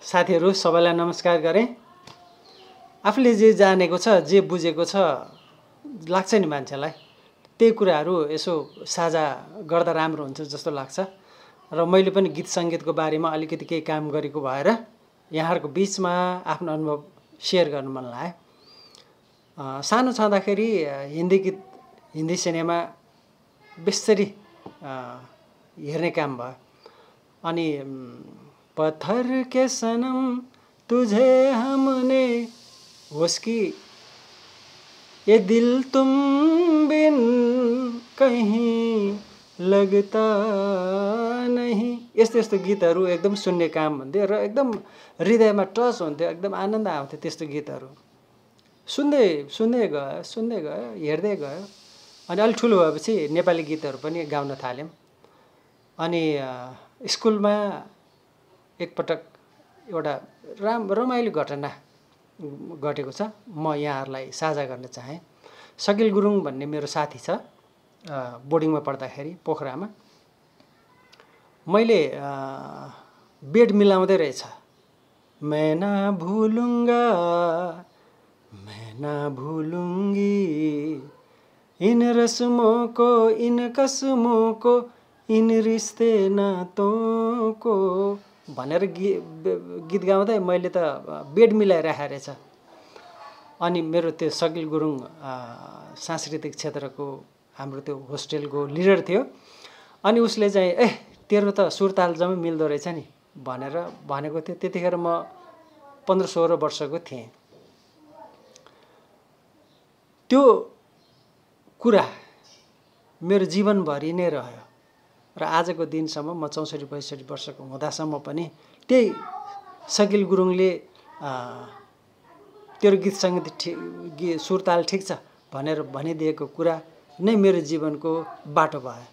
साथीहरु सबैलाई नमस्कार गरे। आफूले जे जानेको छ, जे बुझेको छ लाग्छ नि मान्छेलाई, त्यही कुराहरु यसो साझा गर्दा राम्रो हुन्छ जस्तो लाग्छ। र मैले पनि गीत संगीतको बारेमा अलिकति केही काम गरेको भएर यहाँहरुको बीचमा आफ्नो अनुभव शेयर गर्न मन लाग्यो। सानो छँदाखेरि हिन्दी गीत, हिन्दी सिनेमा बेसरी हेर्ने काम भयो। अनि पत्थर के सनम तुझे हमने उसकी ये दिल तुम बिन कहीं लगता नहीं, यस्तो यस्तो गीतहरु एकदम सुन्ने काम हुन्थ्यो र एकदम हृदयमा टच हुन्थ्यो, एकदम आनन्द आउँथ्यो त्यस्तो गीतहरु सुन्दै सुन्दै गयो हेर्दै गयो। अनि अलि ठुलो भएपछि नेपाली गीतहरु पनि गाउन थाल्यौं। अनि स्कुलमा एकपटक एउटा रमाइलो घटना घटेको छ, म यहाँहरुलाई साझा गर्न चाहे। सकिल गुरुङ भन्ने मेरो साथी छ, बोर्डिङमा पढ्दाखेरि पोखरामा। मैले बेड मिलाउँदै रहेछ, मैं ना भूलूंगा मैं ना भूलूंगी इन रस्मों को इन कसमों को इन रिश्ते नातों को भनेर गीत गाउँदै मैले त बेड मिलाइराखेको रहेछ। अनि मेरो त्यो सकिल गुरुङ सांस्कृतिक क्षेत्रको हाम्रो त्यो होस्टेलको लिडर थियो। अनि उसले चाहिँ तेरो त सुरताल जम्मै मिल्दो रहेछ नि भनेर भनेको थियो। त्यतिखेर म 15-16 वर्षको थिएँ। त्यो कुरा मेरो जीवनभरि नै रह्यो र आजको दिनसम्म म 64-65 वर्षको हुँदासम्म पनि त्यही सकिल गुरुङले तेरो गीत संगीत सुरताल ठिक छ भनेर भनिदिएको कुरा नै मेरो जीवनको बाटो भयो।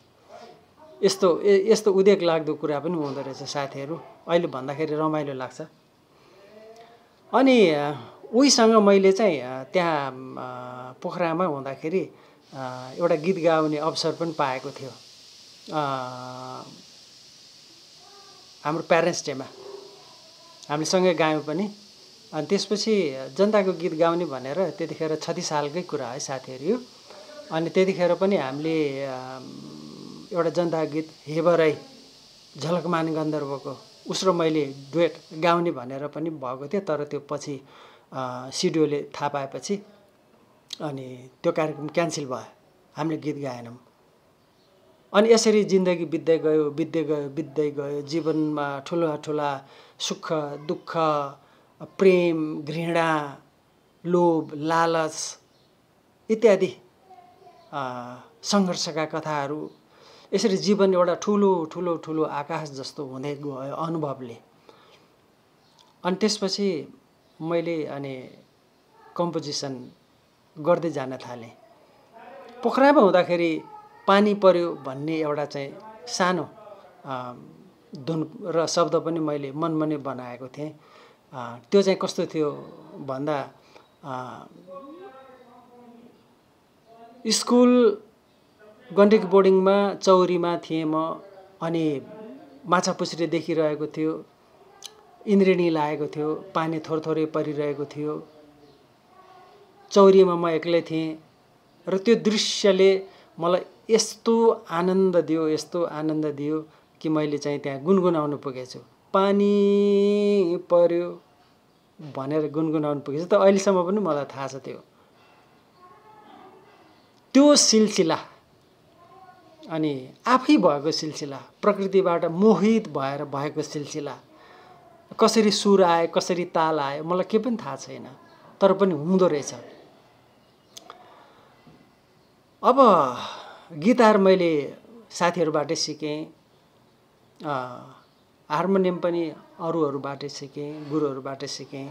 यस्तो उदेक लाग्दो कुरा पनि हुँदो रहेछ साथीहरु, अहिले भन्दाखेरि रमाइलो लाग्छ। अनि उहीसँग मैले चाहिँ त्यहाँ पोखरामा हुँदाखेरि एउटा गीत गाउने अवसर पनि पाएको थियो। हाम्रो प्यारेन्ट्स डेमा हामी सँगै गायौं पनि। अनि त्यसपछि जनताको गीत गाउने भनेर त्यतिखेर 36 सालकै कुरा है साथीहरु यो। अनि त्यतिखेर पनि हामीले एउटा जनता गीत हेबरै झलकमान गन्धर्वको उसरो मैले डुएट गाउने भनेर पनि भएको थियो। तर त्यो पछि सिडिओले थाहा पाएपछि अनि त्यो कार्यक्रम क्यान्सल भयो, हामीले गीत गाएनौं। अनि यसरी जिन्दगी बित्दै गयो। जीवनमा ठूला सुख दुःख प्रेम घृणा लोभ लालच इत्यादि संघर्षका कथाहरू, यसरी जीवन एउटा ठूलो आकाश जस्तो हुँदै गयो अनुभवले। अनि त्यसपछि मैले अनि कम्पोजिसन गर्दै जान थालेँ। पोखरामा हुँदाखेरि पानी पर्यो भन्ने एउटा चाहिँ सानो धुन र शब्द पनि मैले मनमनै बनाएको थिएँ। त्यो चाहिँ कस्तो थियो भन्दा स्कुल गण्डकी बोर्डिङमा चौरीमा थिएँ म। अनि माछापुच्छ्रे देखिरहेको थियो, इन्द्रेणी लागेको थियो, पानी थोरै परिरहेको थियो। चौरीमा म एक्लै थिएँ र त्यो दृश्यले मलाई यस्तो आनन्द दियो कि मैले चाहिँ त्यहाँ गुनगुनाउन पुगेछु। पानी पर्यो भनेर गुनगुनाउन पुगेछु। त अहिलेसम्म पनि मलाई थाहा छ त्यो सिलसिला अनि आफै भएको सिलसिला, प्रकृतिबाट मोहित भएर भएको सिलसिला। कसरी सुर आयो, कसरी ताल आयो मलाई के पनि थाहा छैन, तर पनि हुँदो रहेछ। अब गिटार मैले साथीहरुबाटै सिकेँ, हार्मोनियम पनि अरूहरुबाटै सिकेँ, गुरुहरुबाटै सिकेँ।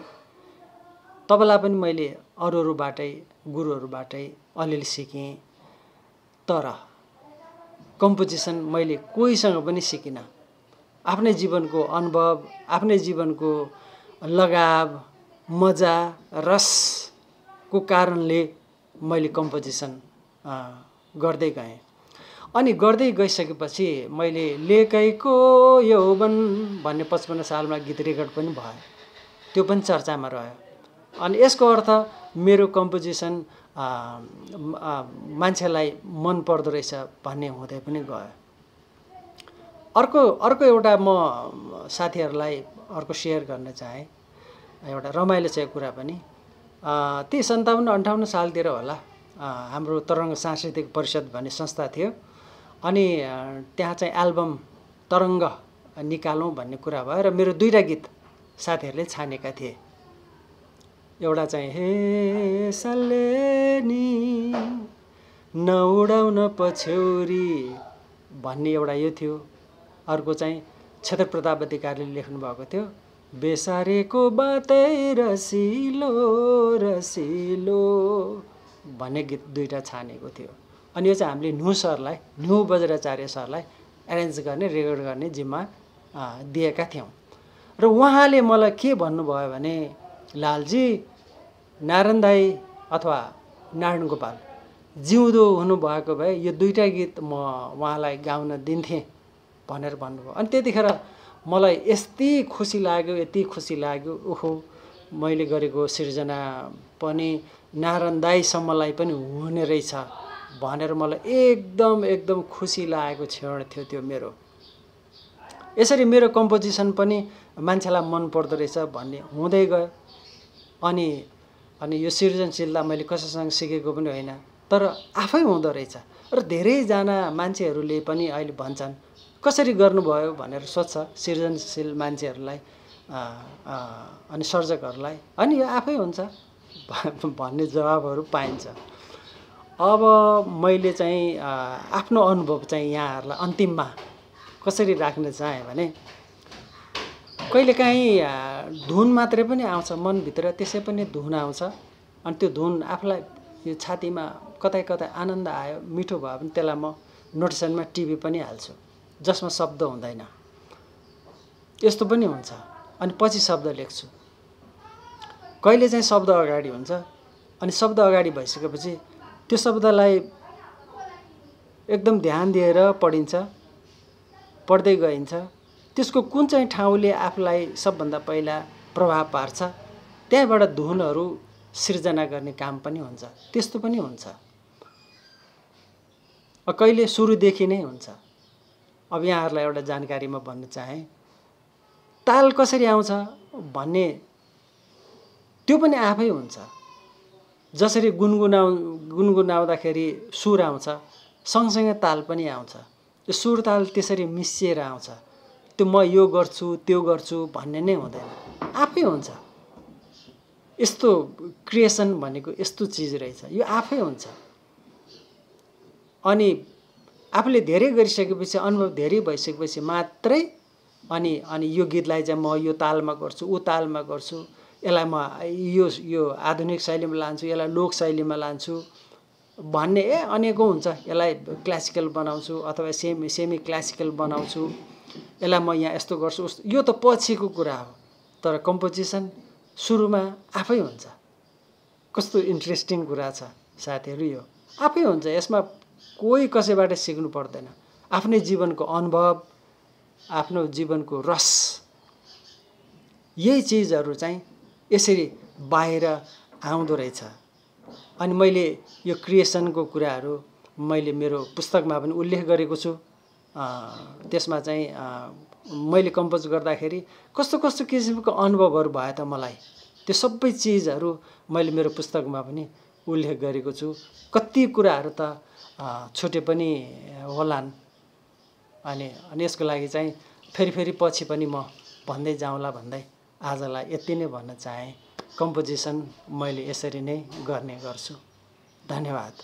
तबला पनि मैले अरूहरुबाटै गुरुहरुबाटै अलिअलि सिकेँ। तर कम्पोजिसन मैले कोहीसँग पनि सिकिनँ। आफ्नै जीवनको अनुभव, आफ्नै जीवनको लगाव, मजा, रसको कारणले मैले कम्पोजिसन गर्दै गएँ। अनि गर्दै गइसकेपछि मैले लेकैको यौवन भन्ने 55 सालमा गीत रेकर्ड पनि भयो, त्यो पनि चर्चामा रह्यो। अनि यसको अर्थ मेरो कम्पोजिसन मान्छेलाई मन पर्दो रहेछ भन्ने हुँदै पनि गयो। अर्को एउटा म साथीहरूलाई अर्को सेयर गर्न चाहेँ, एउटा रमाइलो चाहिँ कुरा पनि। ती 57-58 सालतिर होला, हाम्रो तरङ्ग सांस्कृतिक परिषद भन्ने संस्था थियो। अनि त्यहाँ चाहिँ एल्बम तरङ्ग निकालौँ भन्ने कुरा भयो र मेरो 2टा गीत साथीहरूले छानेका थिए। एउटा चाहिँ हे सल्लेनी नउडाउन पछ्यौरी भन्ने एउटा यो थियो। अर्को चाहिँ क्षेत्र प्रताप अधिकारीले लेख्नु भएको थियो, बेसारेको बातै रसिलो रसिलो भन्ने गीत 2टा छानेको थियो। अनि यो चाहिँ हामीले न्यु बज्राचार्य सरलाई एरेन्ज गर्ने रेकर्ड गर्ने जिम्मा दिएका थियौँ। र उहाँले मलाई के भन्नुभयो भने, लालजी नारायण दाई अथवा नारायण गोपाल जिउँदो हुनुभएको भए यो 2टा गीत म उहाँलाई गाउन दिन्थेँ भनेर भन्नुभयो। अनि त्यतिखेर मलाई यति खुसी लाग्यो, ओहो मैले गरेको सिर्जना पनि नारायण दाईसम्मलाई पनि हुने रहेछ भनेर मलाई एकदम खुसी लागेको क्षण थियो त्यो मेरो। यसरी मेरो कम्पोजिसन पनि मान्छेलाई मन पर्दो रहेछ भन्ने हुँदै गयो। अनि यो सृजनशीलता मैले कसैसँग सिकेको पनि होइन, तर आफै हुँदो रहेछ। र धेरैजना मान्छेहरूले पनि अहिले भन्छन् कसरी गर्नुभयो भनेर सोध्छ सृजनशील मान्छेहरूलाई अनि सर्जकहरूलाई, अनि यो आफै हुन्छ भन्ने जवाबहरू पाइन्छ। अब मैले चाहिँ आफ्नो अनुभव चाहिँ यहाँहरूलाई अन्तिममा कसरी राख्न चाहेँ भने, कहिलेकाहीँ धुन मात्रै पनि आउँछ मनभित्र, त्यसै पनि धुन आउँछ। अनि त्यो धुन आफूलाई यो छातीमा कतै आनन्द आयो, मिठो भयो भने त्यसलाई म नोटेसनमा टिपी पनि हाल्छु, जसमा शब्द हुँदैन। यस्तो पनि हुन्छ। अनि पछि शब्द लेख्छु। कहिले चाहिँ शब्द अगाडि हुन्छ, अनि शब्द अगाडि भइसकेपछि त्यो शब्दलाई एकदम ध्यान दिएर पढ्दै गइन्छ। त्यसको कुन चाहिँ ठाउँले आफूलाई सबभन्दा पहिला प्रभाव पार्छ, त्यहाँबाट धुनहरू सिर्जना गर्ने काम पनि हुन्छ। त्यस्तो पनि हुन्छ। कहिले सुरुदेखि नै हुन्छ। अब यहाँहरूलाई एउटा जानकारी म भन्न चाहेँ, ताल कसरी आउँछ भन्ने त्यो पनि आफै हुन्छ। जसरी गुनगुनाउँदाखेरि सुर आउँछ, सँगसँगै ताल पनि आउँछ। त्यो सुर ताल त्यसरी मिसिएर आउँछ। त्यो म यो गर्छु त्यो गर्छु भन्ने नै हुँदैन, आफै हुन्छ। यस्तो क्रिएसन भनेको यस्तो चिज रहेछ, यो आफै हुन्छ। अनि आफूले धेरै गरिसकेपछि, अनुभव धेरै भइसकेपछि मात्रै अनि यो गीतलाई चाहिँ म यो तालमा गर्छु, ऊ तालमा गर्छु, यसलाई म यो आधुनिक शैलीमा लान्छु, यसलाई लोक शैलीमा लान्छु भन्ने अनेकौँ हुन्छ। यसलाई क्लासिकल बनाउँछु अथवा सेमी क्लासिकल बनाउँछु, यसलाई म यहाँ यस्तो गर्छु, यो त पछिको कुरा हो। तर कम्पोजिसन सुरुमा आफै हुन्छ। कस्तो इन्ट्रेस्टिङ कुरा छ साथीहरू, यो आफै हुन्छ। यसमा कोही कसैबाट सिक्नु पर्दैन। आफ्नै जीवनको अनुभव, आफ्नो जीवनको रस, यही चिजहरू चाहिँ यसरी बाहिर आउँदो रहेछ। अनि मैले यो क्रिएसनको कुराहरू मैले मेरो पुस्तकमा पनि उल्लेख गरेको छु। त्यसमा चाहिँ मैले कम्पोज गर्दाखेरि कस्तो किसिमको अनुभवहरू भयो त मलाई, त्यो सबै चिजहरू मैले मेरो पुस्तकमा पनि उल्लेख गरेको छु। कति कुराहरू त छुटे पनि होलान्। अनि यसको लागि चाहिँ फेरि पछि पनि म भन्दै जाउँला भन्दै आजलाई यति नै भन्न चाहेँ। कम्पोजिसन मैले यसरी नै गर्ने गर्छु। धन्यवाद।